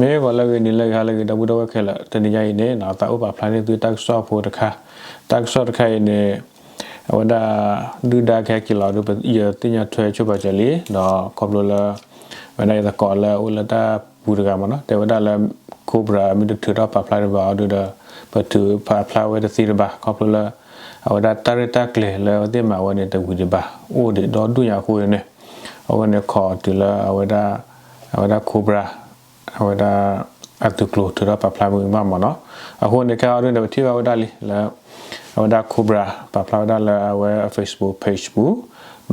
မ့ၢ်ဂီၤလၢအဂ့ၤ နံၤလၢအဂ့ၤ ဟါလၢအဂ့ၤ ဒီပုၢ်ဒီဝဲၢ်ခဲလၢာ်, တနံၤညါအံၤန့ၣ် သးအိၣ်ပာ်ဖျါန့ၢ်သုတၢ်ကစီၣ်ဖိတခါ, တၢ်ကစီၣ်တခါအံၤန့ၣ် အဝဲဒၣ် ဒုၣ်ဒါကဟဲက့ၤလီၤဒီး ယသ့ၣ်ညါထွဲဆိပာ်စၢၤလံ, ဒီးခီဖျိလၢ အဝဲဒၣ်ယသကိးလၢအအိၣ်လၢတၢ်ပူၤတဂၤမ့ၢ်နီၤ တဲဝဲဒၣ်လၢ Cobra မ့ၢ်တထုးထီၣ်ပာ်ဖျါတဘၣ်အီၤဒီး ပထုးပာ်ဖျါဝဲတသ့တဘၣ် ခီဖျိလၢ အဝဲဒၣ်တၢ်ရဲၣ်တၢ်ကျဲၤလၢအဝဲသ့ၣ်မၤဝဲန့ၣ် တဝံၤဒံးဘၣ် အိၣ်ဒံးဒီဒူၣ်ညါအဃိန့ၣ်, အဝဲန့ၣ်ခိးတုၤလၢအဝဲဒၣ် အဝဲဒၣ် Cobra အဝဲဒၣ် အသုးကျိၤထုးထီၣ်ပာ်ဖျါမ့ၢ်ဘၣ်မ့ၢ်နီၤ, အဃိန့ၣ် ခဲအံၤဒုန့ၣ် ပထံၣ်ဘၣ်ဝဲဒၣ်လံလၢ အဝဲဒၣ် Cobra ပာ်ဖျါဝဲဒၣ်လၢအဝဲအ Facebook page ပူ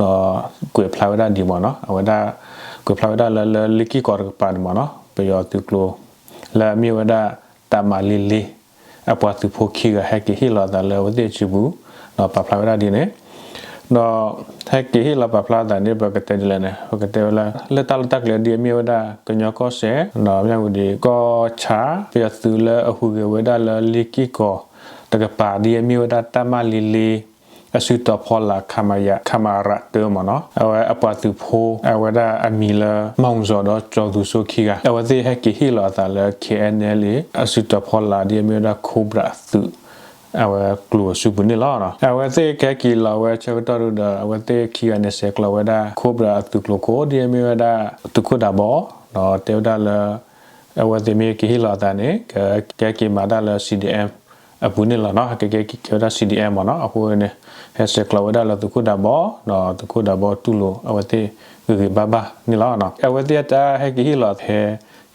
ၤ, ဒီးကွဲးဖျါဝဲဒၣ်ဒ်မ့ၢ်နီၤ အဝဲဒၣ် ကွဲးဖျါဝဲဒၣ်လၢ လၢလ့ၢ်က့ၢ်ကီးတကပၤန့ၣ်မ့ၢ်နီၤ ပယီၤသုးကျိၤ လၢအမ့ၢ်ဝဲဒၣ် တၢ်မၤလ့လ့ အပှၤသုးဖိခံဂၤဟဲက့ၤဟ့ၣ်လီၤအသးလၢအဝဲသ့ၣ်အစုပူၤ, ဒီးပာ်ဖျါဝဲဒၣ်ဒ်န့ၣ်, ဒီး ဟဲက့ၤဟ့ၣ်လီၤပာ်ဖျါအသးန့ၣ် ပကတဲဒ်လဲၣ်န့ၣ် ပကတဲဝဲလၢ လၢတၢ်လီၢ်တၢ်ကျဲဒ်အမ့ၢ်ဝဲဒၣ် ကညီကီၢ်စဲၣ် ဒီးမၠၣ်ဝတံၤ ကီၢ်ဆၣ် ပယီၤသုးလၢအဟူးဂဲၤဝဲဒၣ်လၢလ့ၢ်က့ၢ်ကီးတကပၤဒ်အမ့ၢ်ဝဲဒၣ်တၢ်မၤလ့လ့ အစုတီၤဖီလာ် ခမရ ခမရတၢမ့ၢ်နီၤ အဝဲအပှၤသုးဖိ အဝဲဒၣ်အမံၤလၢ မီၣ်စီၤဒီးကၠီၤသူစိခံဂၤ အဝဲသ့ၣ်ဟဲက့ၤဟ့ၣ်လီၤအသးလၢ KNLA အစုတီၤဖီလာ်ဒ်အမ့ၢ်ဝဲဒၣ် Cobra သုး အဝဲကျိၤအစုပူၤန့ၣ်လီၤ. အဝဲသ့ၣ်ကဟဲက့ၤလီၤဝဲဆၢကတီၢ်ဒုဒီး အဝဲသ့ၣ်ခံဂၤန့ၣ် ဆဲးကျိးဝဲဒၣ် Cobra အသုးကျိၤခိၣ် ဒ်အမ့ၢ်ဝဲဒၣ် သုးခိၣ်ဒးဘီ ဒီးတဲဝဲဒၣ်လၢ အဝဲသ့ၣ်မ့ၢ်က့ၤဟ့ၣ်လီၤအသးန့ၣ် ကဟဲက့ၤမၤတၢ်လၢ CDM အပူၤန့ၣ်လီၤနီၤ ကကဲက့ၤဝဲဒၣ် CDM မ့ၢ်နီၤ အဃိန့ၣ် ဟဲဆဲးကျိးဝဲဒၣ်လၢသုးခိၣ်ဒးဘီ ဒီးသုးခိၣ်ဒးဘီတူၢ်လိာ်အဝဲသ့ၣ်ဂ့ၤဂ့ၤဘၣ်ဘၣ်န့ၣ်လီၤ. အဝဲသ့ၣ်အတၢ်ဟဲက့ၤဟ့ၣ်လီၤဖဲ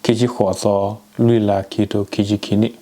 ခံဆံဃိးသီ လွံၢ်လါ ခံကထိခံဆံခံနံၣ်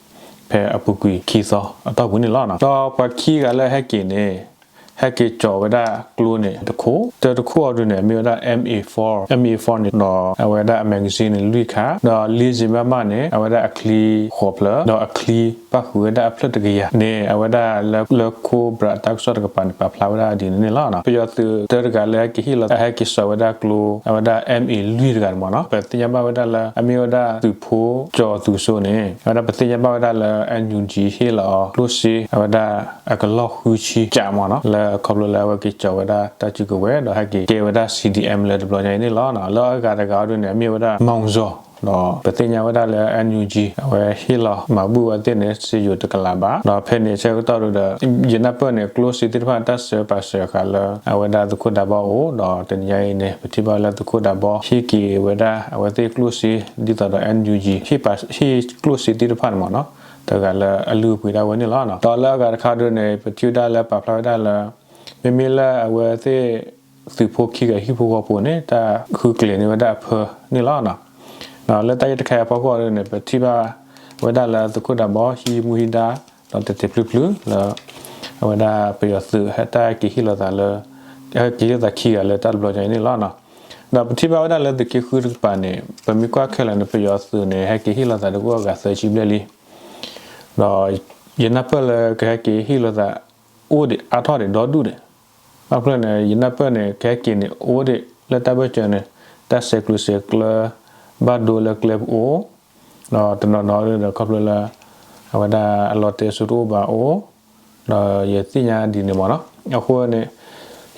ဖဲအပူၤကွံာ်ခံသီအတီၢ်ပူၤန့ၣ်လီၤ. ဒီးပှၤခံဂၤလၢဟဲက့ၤန့ၣ် ဟဲက့ၤကၠီးဝဲဒၣ်ကျိန့ၣ်တခိၣ်, တၢတခိၣ်အံၤဒုန့ၣ် မ့ၢ်ဝဲဒၣ် M A four, M A four န့ၣ်ဒီး အဝဲဒၣ်အ magazine န့ၣ် လွံၢ်ခါ, ဒီးလံစ့မးမးန့ၣ် အဝဲဒၣ်အချံဃိးဖျၢၣ်, ဒီးအချံပၣ်ဃုာ်ဝဲဒၣ်အဖျၢၣ်တကယၤန့ၣ် အဝဲဒၣ်လၢ လၢ Cobra တၢ်ကစီၣ်တကပၤန့ၣ် ပာ်ဖျါဝဲဒၣ်ဒ်န့ၣ်န့ၣ်လီၤ. ပယီၤသုးတၢတဂၤလၢဟဲက့ၤဟ့ၣ်လီၤ ဟဲက့ၤကၠီးဝဲဒၣ်ကျိ အဝဲဒၣ် M A လွံၢ်တဂၤန့ၣ်မ့ၢ်နီၤ, ပသ့ၣ်ညါဘၣ်ဝဲဒၣ်လၢ အမ့ၢ်ဝဲဒၣ်သုးဖိကၠီၤသူစိန့ၣ် အဝဲဒၣ်ပသ့ၣ်ညါဘၣ်ဝဲဒၣ်လၢ NUG ဟ့ၣ်လီၤအီၤကျိၣ်စ့ အဝဲဒၣ်အကလီၢ်ဃုဆံကးမ့ၢ်နီၤ, လၢခီဖျိလၢအဝဲက့ၤကၠီးဝဲဒၣ်တၢ်စုကဝဲၤ ဒီးဟဲက့ၤကဲဝဲဒၣ် CDM လၢတဘျီညါအံၤန့ၣ်လီၤ. လၢအဂၤတဂၤအံၤဒုန့ၣ် အမ့ၢ်ဝဲဒၣ် မီၣ်စီၤ ဒီးပသ့ၣ်ညါဝဲဒၣ်လၢ NUG အဝဲဟ့ၣ်လီၤမၤဘူၣ်ဝဲသ့ၣ်န့ၣ် စ့ယိၤတကလးဘၣ်, ဒီးဖဲန့ၣ်ဆၢကတီၢ်ဒုဒီး ယနၢ်ပၢၢ်န့ၣ် ကျိၣ်စ့သ့ၣ်တဖၣ်တၢ်စၢၤပာ်စၢၤဃာ်လၢ အဝဲဒၣ်သုးခိၣ်ဒးဘီအိၣ်, ဒီးတနံၤညါအံၤန့ၣ် ပထံၣ်ဘၣ်လၢသုးခိၣ်ဒးဘီ ဟ့ၣ်က့ၤဝဲဒၣ်အဝဲသ့ၣ်ကျိၣ်စ့ ဒ်သိးဒီး NUG ဟ့ၣ်ပာ် ဟ့ၣ်ကျိၣ်စ့သ့ၣ်တဖၣ်န့ၣ်မ့ၢ်နီၤ, တဂၤလၢအလုၢ်အပှ့ၤဒၣ်ဝဲန့ၣ်လီၤ. ဒီးလၢအဂၤတခါဒုန့ၣ် ပထံၣ်ဝဲဒၣ်လၢပာ်ဖျါဝဲဒၣ်လၢ မ့မ့ၢ်လၢအဝဲသ့ၣ် သုးဖိခံဂၤဟံၣ်ဖိဃီဖိန့ၣ် တၢ်ဃုကျဲၤန့ၢ်ဝဲဒၣ်အဖၢန့ၣ်လီၤ. ဒီးလၢတၢ်ယဲၢ်တခါအံၤအဖီခိၣ်ဒုန့ၣ် ပထံၣ်ဘၣ်ဝဲဒၣ်လၢသုးခိၣ်ဒးဘီဟံးမူဟံးဒါ ဒီးတတဲာ်ဖျုဖျုလၢ အဝဲဒၣ်ပယီၤသုးတၢ်က့ၤဟ့ၣ်လီၤသးလၢ က့ၤဟ့ၣ်လီၤသးခံဂၤလၢတၢ်တဘျီညါအံၤန့ၣ်လီၤ. ဒီးပထံၣ်ဘၣ်ဝဲဒၣ်လၢသုးက့ဃုတကပၤန့ၣ် ပမ့ၢ်ကွၢ်ခဲလၢာ်န့ၣ် ပယီၤသုးန့ၣ် ဟဲက့ၤဟ့ၣ်လီၤသးဒီးကအိၣ်အဂၤသၢဆံဘျဲၣ်လံ. ဒီးယနၢ်ပၢၢ်လၢကဟဲက့ၤဟ့ၣ်လီၤသး အိၣ်ဒံးအါထီၣ်ဒံးဒီဒူၣ်န့ၣ် ဘၣ်ဖျၢၣ်န့ၣ် ယနၢ်ပၢၢ်န့ၣ် ကဟဲက့ၤန့ၣ် အိၣ်ဒံးလၢတၢ်ဘၢၣ်စၢၤန့ၣ် တၢ်ဆဲးကျိးဆဲးကျၢ ဘၣ်ဒိလၢကျဲပူၤအိၣ်, ဒီးတနီၤနီၤဒီးခီဖျိလၢ အဝဲဒၣ်အလီၤတဲစိတအိၣ်ဘၣ်အိၣ်, ဒီးယသ့ၣ်ညါဒ်န့ၣ်မ့ၢ်နီၤ. အဃိန့ၣ်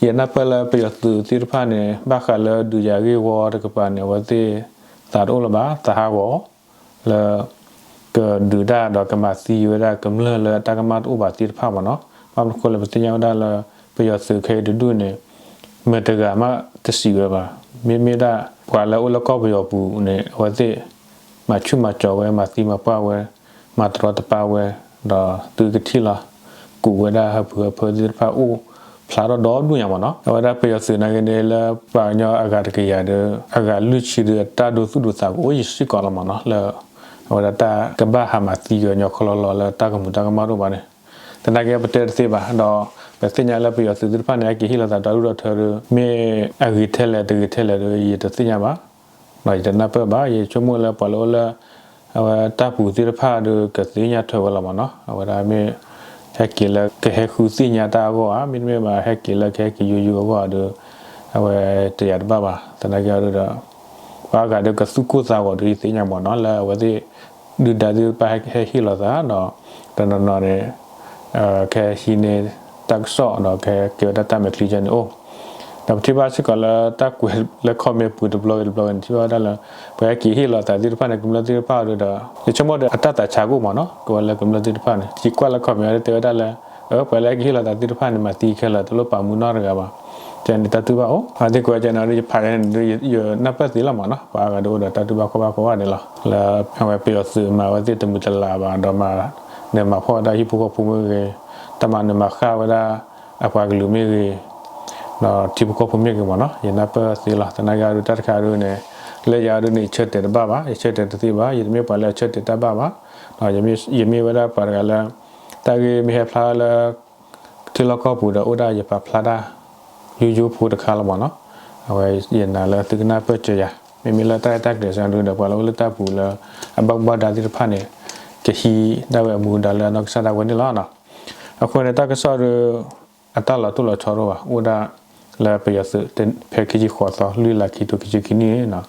ယနၢ်ပၢၢ်လၢပယီၤသုးသ့ၣ်တဖၣ်န့ၣ် ဘၣ်ဃးလၢဒုးယၤဂ့ၢ်ဝီတကပၤန့ၣ် အဝဲသ့ၣ်သးတအိၣ်လၢၤဘၣ် သးဟးဂီၤ လၢ ကဒုးတၢ်ဒီးကမၤသံဝဲဒၣ်ကမျၢၢ်လၢတၢ်ကမၣ်တအိၣ်ဘၣ်သ့ၣ်တဖၣ်မ့ၢ်နီၤ. ဘၣ်မနုၤအဃိလဲၣ် ပသ့ၣ်ညါဝဲဒၣ်လၢ ပယီၤသုးခဲအံၤတဒူၣ်န့ၣ် မတၤတဂၤမးတစံးဝဲဘၣ်. မ့မ့ၢ်ဒၣ်ပှၤလၢအိၣ်လၢကီၢ်ပယီၤပူၤန့ၣ် အဝဲသ့ၣ် မၤဆူၣ်မၤကၠီၤဝဲ မၤသံမၤပှၢ်ဝဲ မၤတရီတပါဝဲ ဒီးသုကထံၣ်လီၤ ကူးဝဲဒၣ်ဟၢဖုဟၢဖၢသ့ၣ်တဖၣ်အိၣ်ဖျါထီၣ်ဒီဒူၣ်ညါမ့ၢ်နီၤ. အဝဲဒၣ်ပယီၤသုးနာ်က့န့ၣ် လၢပှၤကညီအဂၤတကယၤဒီး အဂၤလွံၢ်ဆံဒီး တၢ်ဒိသူၣ်ဒိသးကအိၣ်ယံာ်စ့ၢ်ကီးလီၤမ့ၢ်နီၤ လၢ အဝဲဒၣ်တၢ်ကဘၣ်ဟးမၤသံကညီခီလီၤလီၤလၢတၢ်ကမူၤတၢ်ကမၣ်တအိၣ်ဘၣ်န့ၣ် သနာ်က့ပတဲတသ့ဘၣ် ဒီးပသ့ၣ်ညါလၢပယီၤသုးသ့ၣ်တဖၣ်န့ၣ် ဟဲက့ၤဟ့ၣ်လီၤသးဒီဒူၣ်ဒီထၢဒီး မ့ၢ်အဂ့ၤထဲလဲၣ်တဂ့ၤထဲလဲၣ်ဒီး ယတသ့ၣ်ညါဘၣ် ဒီးယတနၢ်ပၢၢ်ဘၣ်. ယဆိကမိၣ်လၢပှၤလၢအိၣ်လၢ အဝဲတၢ်ပူၤသ့ၣ်တဖၣ်ဒီး ကသ့ၣ်ညါထွဲဝဲလီၤမ့ၢ်နီၤ. အဝဲဒၣ်မ့ၢ် ဟဲက့ၤလၢကဟဲဃုသ့ၣ်ညါတၢ်အဂီၢ်ဧါ, မ့တမ့ၢ်ဘၣ် ဟဲက့ၤလၢကဟဲက့ၤယိယိအဂီၢ်ဧါဒီး အဝဲတယာ်တဘၣ်ဘၣ်. သနာ်က့အီၤဒီး ပှၤအဂၤဒီးကသူၣ်ကိၢ်သးဂီၤဒီး ယသ့ၣ်ညါမ့ၢ်နီၤ လၢအဝဲသ့ၣ် ဒုၣ်ဒါသ့ၣ်တဖၣ်ဟဲဟ့ၣ်လီၤသးဒီး တနီၤနီၤန့ၣ် ကဟဲဟံးန့ၢ်တၢ်ကစီၣ်ဒီး ကဟဲကဲဝဲဒၣ်တၢ်မဲာ်ချံကဲန့ၣ်အိၣ်. ဒီးပထံၣ်ဘၣ်စ့ၢ်ကီးလၢတၢ်ကွဲးလၢ comment ပူၤတဘျီဝံၤတဘျီဝံၤန့ၣ် ထံၣ်ဘၣ်ဝဲဒၣ်လၢ ပှၤဟဲက့ၤဟ့ၣ်လီၤသးသ့ၣ်တဖၣ်န့ၣ် ကမျၢၢ်သ့ၣ်တဖၣ်အံၤဒီး ယဆိကမိၣ်ဒီးအတၢ်သးဆးကအိၣ်မးနီၤ ကဝဲလၢကမျၢၢ်သ့ၣ်တဖၣ်န့ၣ် ထံၣ်ကွၢ်လၢ comment တဲဝဲဒၣ်လၢ အၢ ပှၤလၢဟဲက့ၤဟ့ၣ်လီၤသးသ့ၣ်တဖၣ်န့ၣ် မၤသံခဲလၢာ် တလိၣ်ပာ်မူနီတဂၤဘၣ်. ကဲန့ၣ်တၢ်တူၢ်ဘၣ်အိၣ် အဝဲသ့ၣ်ကွဲးကဲန့ၣ်ဒီး ယဖးယဲန့ၣ်ဒီး ယနၢ်ပၢၢ်သ့လီၤမးနီၤ ပှၤအါဂၤဒီးအိၣ်ဒီးတၢ်တူၢ်ဘၣ်ခီၣ်ဘၣ်ကိးဂၤဒဲးလီၤ. လၢအဝဲပယီၤသုးမၤဝဲသ့ၣ်တမုာ်တလၤဘၣ် ဒီးမၤနၢၤမၤဖှီၣ်ဝဲဒၣ်ဟံၣ်ဖိဃီဖိမ့ၢ်ဂ့ၤ, တၢ်မၤနၢၤမၤဃၣ်ဝဲဒၣ် အပှၤကလုာ်မ့ၢ်ဂ့ၤ, ဒီးထံဖိကီၢ်ဖိမ့ၢ်ဂ့ၤမးနီၤ ယနၢ်ပၢၢ်သ့လီၤ. သနာ်က့အီၤဒုး တၢ်တခါအံၤဒုးန့ၣ် လၢယၤအီၤဒုးန့ၣ် ယဆၢတဲာ်တဘၣ်ဘၣ်, ယဆၢတဲာ်တသ့ဘၣ်, ယတမ့ၢ်ပှၤလၢအဆၢတဲာ်တၢ်ဘၣ်ဘၣ်. ယမ့ၢ်ဝဲဒၣ်ပှၤတဂၤလၢ တၢ်ဂ့ၢ်မ့ၢ်ဟဲဖျါလၢ ထံလီၢ်ကီၢ်ပူၤဒီး အိၣ်ဒၣ်ယပာ်ဖျါတၢ် ယိယိဖိတခါလီၤမးနီၤ. အဝဲယနာ်လၢသုကနၢ်ပၢၢ်စၢၤယၤ, မ့မ့ၢ်လၢတၢ်ရဲၣ်တၢ်ကျဲၤစ့ၢ်ကီးဒုးဒီး ပှၤလၢအိၣ်လၢတၢ်ပူၤလၢ အဘၣ်မူဘၣ်ဒါသ့ၣ်တဖၣ်န့ၣ် ကဟံးဒၣ်ဝဲအမူဒါလၢအနီၢ်ကစၢ်ဒၣ်ဝဲန့ၣ်လီၤ. အဃိန့ၣ် တၢ်ကစီၣ်ဒုး အတၢ်လီၤတိၢ်လီၤဆီတအိၣ်ဘၣ်, အိၣ်ဒၣ်လၢပယီၤသုး ဖဲခံဆံဃိးသီ လွံၢ်လါခံထိခံဆံခံနံၣ်န့ၣ်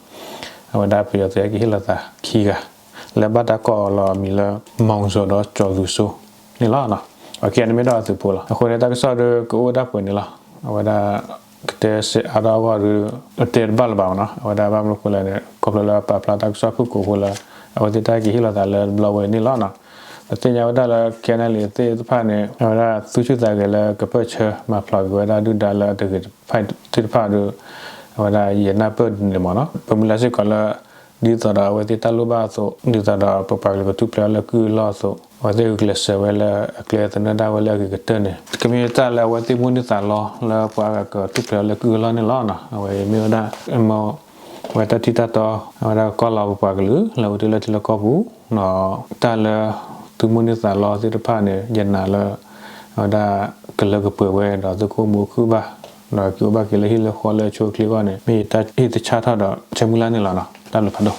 အဝဲဒၣ်ပယီၤသုးဟဲက့ၤဟ့ၣ်လီၤသးခံဂၤ လၢဘၣ်တၢ်ကိးလီၤအမံၤလၢ မောင်ဇော် ဒီး ကျော်သူစိုး န့ၣ်လီၤ. အခဲအံၤန့ၣ်မ့ၢ်ဒၣ်အသုးဖိလီၤ. အဃိန့ၣ် တၢ်ကစီၣ်ဒုးကအိၣ်ဒၣ်ပှဲၤန့ၣ်လီၤ. အဝဲဒၣ် ကတဲစဲးအါထီၣ်အဂီၢ်ဒုး အတဲတဘၣ်လၢၤဘၣ်မးနီၤ. အဝဲဒၣ်ဘၣ်မနုၤဃိလဲၣ်န့ၣ် ခီဖျိလၢပာ်ဖျါတၢ်ကစီၣ်ဖုၣ်ကိာ်ဖိလၢ အဝဲသ့ၣ်တၢ်က့ၤဟ့ၣ်လီၤသးလၢတဘျီဝဲန့ၣ်လီၤ. ပသ့ၣ်ညါဝဲဒၣ်လၢ ခဲနလံ သ့ၣ်တဖၣ်န့ၣ် အဝဲဒၣ်သူၣ်ဆူၣ်သးဂဲၤလၢကပၢၢ်ဆၢမၤဖျိးက့ၤဝဲဒၣ်ဒုၣ်ဒါလၢအတဂ့ၤ သ့ၣ်တဖၣ်ဒီး အဝဲဒၣ်ယနၢ်ပၢၢ်ဒ်န့ၣ်မးနီၤ. ပမုၢ်လၢ်စ့ၢ်ကီးလၢ ဒ်သိးဒီးအဝဲသ့ၣ်တၢ်လိၣ်ဘၣ်အသိး ဒ်သိးဒီးပပှၤကလုာ်ကထူၣ်ဖျဲးအီၤလၢကုၢ်အလီၢ်အသိး အဝဲသ့ၣ်ဂုာ်ကျဲးစၢးဝဲလၢအကျဲသနၢၣ်ဒၣ်ဝဲလၢအဂ့ၤကတၢၢ်န့ၣ် ကမ့ၢ်တၢ်လၢအဝဲသ့ၣ်မိၣ်န့ၢ်သးလီလၢပှၤအဂၤကထူၣ်ဖျဲးအီၤလၢကုၢ်အလီၢ်န့ၣ်လီၤ. အဝဲမ့ၢ်ဝဲဒၣ် အဝဲတၢ်ထံၣ်တၢ်တီ အဝဲဒၣ်ကီၢ်လီၤပပှၤကလုာ် လၢအဝဲသ့ၣ်လၢထံလီၢ်ကီၢ်ပူၤ တၢ်လၢ သုမိၣ်န့ၢ်သးလီသ့ၣ်တဖၣ်န့ၣ် ယနာ်လၢ အဝဲဒၣ်ကလၢကပှဲၤဝဲ ဒီးသုကအိၣ်မူအခုၣ်ဘၣ် ဒီးက့ၤအိၣ်ဘၣ်က့ၤလၢဟံၣ်လၢဃီလၢအဆိအချ့အဂီၢ်န့ၣ် မ့ၢ်ယတၢ်ဟ့ၣ်သဆၣ်ထီၣ်ဒီး ဆၢမုၢ်လၢ်န့ၣ်လီၤ. တၢ်ဘျုးဖးဒိၣ်.